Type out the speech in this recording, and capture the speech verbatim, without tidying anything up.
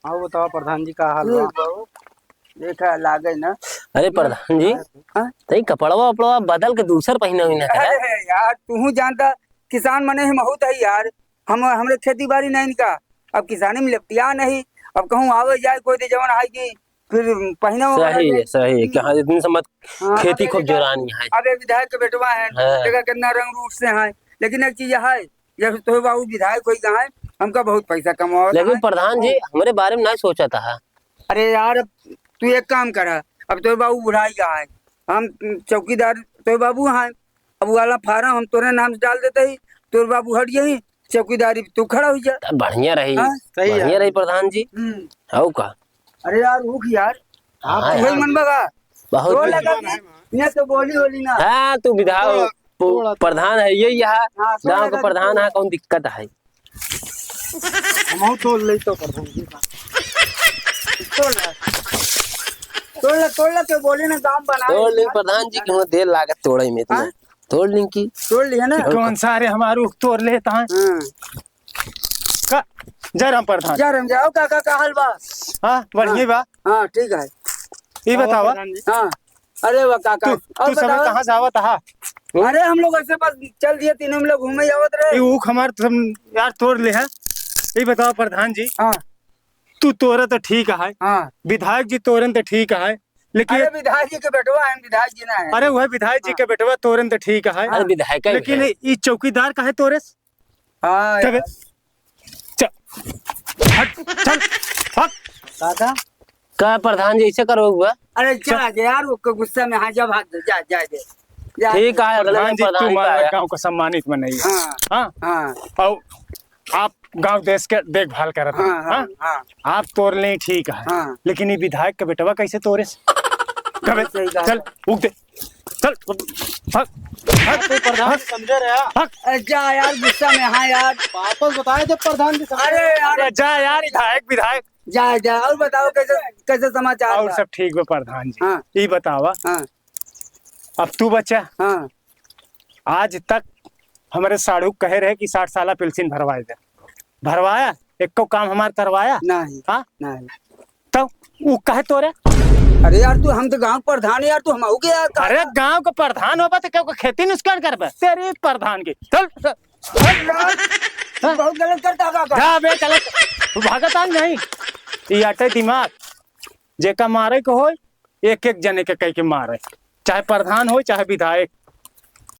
अउ बतावा प्रधान जी, का हाल बा? ठीक बा। देखा, लागे ना। अरे प्रधान जी, हाँ? तई कपड़वा उपड़वा बदल के दूसर पहिना हुई ना करा। अरे यार, तू जानता, किसान मने ही बहुत है यार। हम, हमरे खेती बाड़ी नहीं इनका, अब किसानी में लिपटिया नहीं। अब कहूँ आवे जाए कोई, तो जवन है कि फिर पहिना ओढ़ा सही है, जाए। सही है। कि हाँ, इतनी समझ हाँ, खेती अब खूब ये विधायक, जोरानी है। अब ये विधायक के बेटवा है, हाँ। देखा कितना रंग रूप से है। लेकिन एक चीज है, जब तोर बाबू विधायक होई गए, हमका बहुत पैसा कमावत लेकिन है। प्रधान जी, हमरे बारे में ना सोचत हा। अरे यार, अब तू एक काम करा, अब तोर बाबू बुढ़ाई गए, हम चौकीदार तोर बाबू हैं, अब वाला फार्म हम तोरे नाम से डाल देते ही, तोर बाबू हट जाई, चौकीदारी पे तू खड़ा हो जा। तब बढ़िया रही, हाँ? सही बढ़िया है। रही प्रधान जी। हम्म। हौ का? अरे यार, रुक यार, हाँ वही यार। मन बगा। बहुत तोड़ बढ़िया। लगा ना, इन्हें तो बोली होली ना। हाँ, तू विधायक, तोड़, पु-, तोड़। प्रधान है, यही यहाँ हाँ, तोड़ गाँव का लगा, प्रधान तोड़। है, कौन दिक्कत है? हमहू तोड़ ले तो प्रधान जी। तोड़ ले। तोड़ ले, तोड़ ले, तो बोली ना, गाँव बना तोड़ ले। प्रधान जी, कि वहाँ देर लागत तोड़े में इतना। हाँ? तोड़ लिंकी। तोड़ लिया ना? कौन सारे हमार ऊख तोड़ लेता है? हाँ। का, जय राम प्रधान। जय राम, जय हो काका, का हाल बा? हाँ, बढ़िया हाँ। बा। हाँ, ठीक है। ये बतावा। प्रधान जी। हाँ। अरे वाह काका, तू, और तू समय बतावा। कहाँ से आवत हा? अरे हम लोग ऐसे बस चल दिए, तीनों हम लोग घूमे आवत रहे। ये ऊख हमार तुम यार तोड़ ले है। ये बतावा प्रधान जी। हाँ। तू तोरे तो ठीक है। हाँ। विधायक जी तोरन तो ठीक है। लेकिन अरे विधायक जी के बेटवा है, विधायक जी ना है। अरे वह विधायक जी हाँ। के बेटवा तोरन तो ठीक है। अरे विधायक ही लेकिन है। ये चौकीदार काहे तोरेस? हाँ तबे यार। चल, हट, चल, हट। काका? का प्रधान जी ऐसे करो हुआ? अरे जा, चल। जा यार, वो गुस्सा में हाँ, जा भाग दे, जा, जा, जा। जा, ठीक जा। है, अगले प्रधान दिन जी, प्रधान तू जी का हमारे आया। गाँव का सम्मानित मनई है। हाँ, हाँ? हाँ। और आप गाँव देश के देखभाल करत हैं, हाँ, हाँ, हाँ? हाँ। आप तोड़ लें, ठीक है, हाँ। लेकिन ये विधायक का बेटवा कैसे तोरेस? कबे? सही बात चल, है। उग दे। चल, भाग, भाग, तो प्रधान भाग, समझे रहे। भाग। अरे जा यार, गुस्सा में, हाँ यार। वापस बताए थे प्रधान जी, समझे अरे रहे। यार। अरे जा यार, विधायक, विधायक। जा, जा, और बताओ कैसे, कैसे समाचार और बा? सब ठीक बा प्रधान जी। हाँ। ई बतावा, हाँ। अब तू बचा। हाँ। आज तक हमरे साढ़ू कहे रहे कि साठ साला पेंशन भरवाए दे, भरवाया? एको काम हमार करवाया? नहीं, हाँ? नहीं। तो ऊ कहे तोरे? अरे यार, तू हम तो गांव प्रधान है यार, तू हम आऊ के यार, अरे गांव का प्रधान होबा तो क्यों खेती नुकसान करबे? तेरी प्रधान की। चल, चल। अरे यार, तू हाँ? बहुत गलत करता है काका। जा बे, गलत। तू भागता नहीं। ये अटे दिमाग। जेका मारे को होय, एक एक जने के कह के मारे। चाहे प्रधान होय, चाहे विधायक।